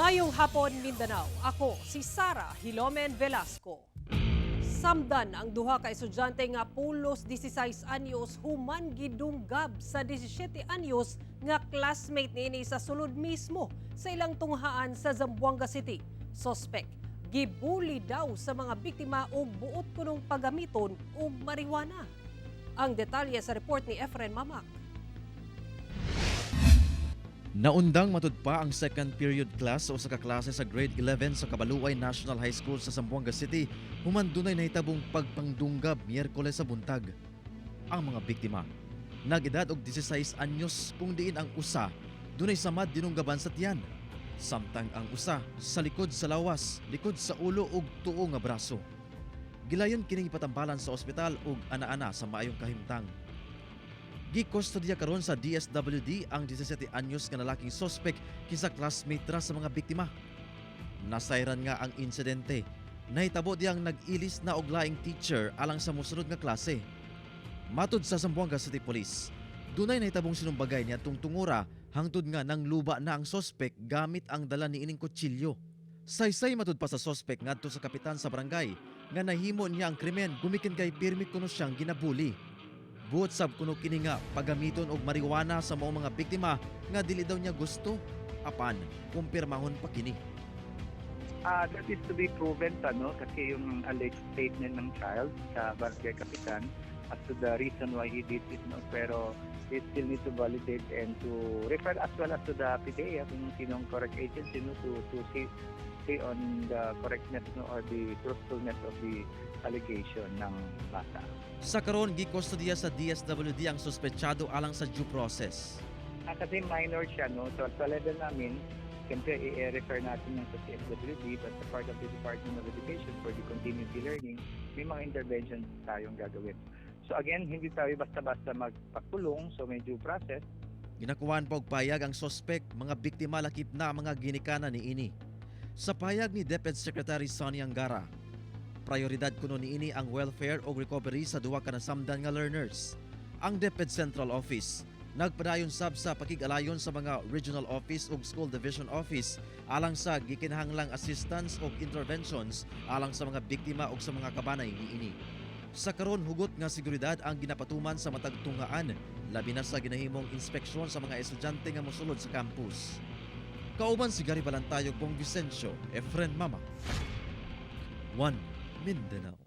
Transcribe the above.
Maayong hapon, Mindanao. Ako si Sara Hilomen Velasco. Samdan ang duha ka estudyante nga pulos 16 anyos human gidunggab sa 17 anyos nga classmate niini sa sulod mismo sa ilang tunghaan sa Zamboanga City. Suspect, gibully daw sa mga biktima og buot kunong pagamiton og marijuana. Ang detalye sa report ni Efren Mamak. Naundang matud pa ang second period class sa usa ka klase sa grade 11 sa Cabaluay National High School sa Zamboanga City human dunay nahitabong pagpangdunggab Miyerkules sa buntag. Ang mga biktima nag-edad og 16 anyos, kung diin ang usa dunay samad dinunggaban sa tiyan, samtang ang usa sa likod sa lawas, likod sa ulo ug tuo nga braso. Gilayon kining ipatambalan sa ospital ug ana-ana sa maayong kahimtang. Gikustodiya karon sa DSWD ang 17 anyos nga lalaking sospek kinsa classmate ra sa mga biktima. Nasayran nga ang insidente nahitabo diyang nag-ilis na og laing teacher alang sa mosunod nga klase. Matud sa Zamboanga City Police, dunay nahitabong sinumbagay niadtong tungura hangtod nga nang luba na ang sospek gamit ang dala niining kutsilyo. Saysay matud pa sa sospek ngadto sa kapitan sa barangay nga nahimo niya ang krimen gumikan kay pirmi kuno siyang ginabully. Buot sab kuno kini nga pagamiton og marijuana sa maong mga biktima nga dili daw niya gusto, apan kumpirmahon pa kini. That is to be proven pa, no? Kasi yung alleged statement ng child sa barangay kapitan as to the reason why he did it, no? Pero we still need to validate and to refer as well as to the PDEA, kung sinong correct agency, no? To see on the correctness, no? Or the truthfulness of the allegation ng bata. Sa karon, gikustodiya sa DSWD ang suspetsado alang sa due process. Kasi minor siya, no? So sa level namin, siyempre i-refer natin yan sa CSWD, but sa part of the Department of Education for the continuity learning, may mga interventions tayong gagawin. So again, hindi tayo basta-basta magpakulong, so may due process. Ginakuhaan pa og payag ang sospek, mga biktima lakip na ang mga ginikanan niini. Sa payag ni DepEd Secretary Sonny Angara, prioridad kuno niini ang welfare o recovery sa duha ka nasamdan nga learners. Ang DepEd Central Office nagpadayon sab sa pakig-alayon sa mga regional office ug school division office alang sa gikinahanglang assistance ug interventions alang sa mga biktima ug sa mga kabanay niini. Sa karon, hugot nga seguridad ang ginapatuman sa matag tunghaan, labi na sa ginahimong inspeksyon sa mga estudyante nga mosulod sa campus. Kauban si Gary Balantayog, Bong Vicencio, Efren Mama. 1 Mindanao.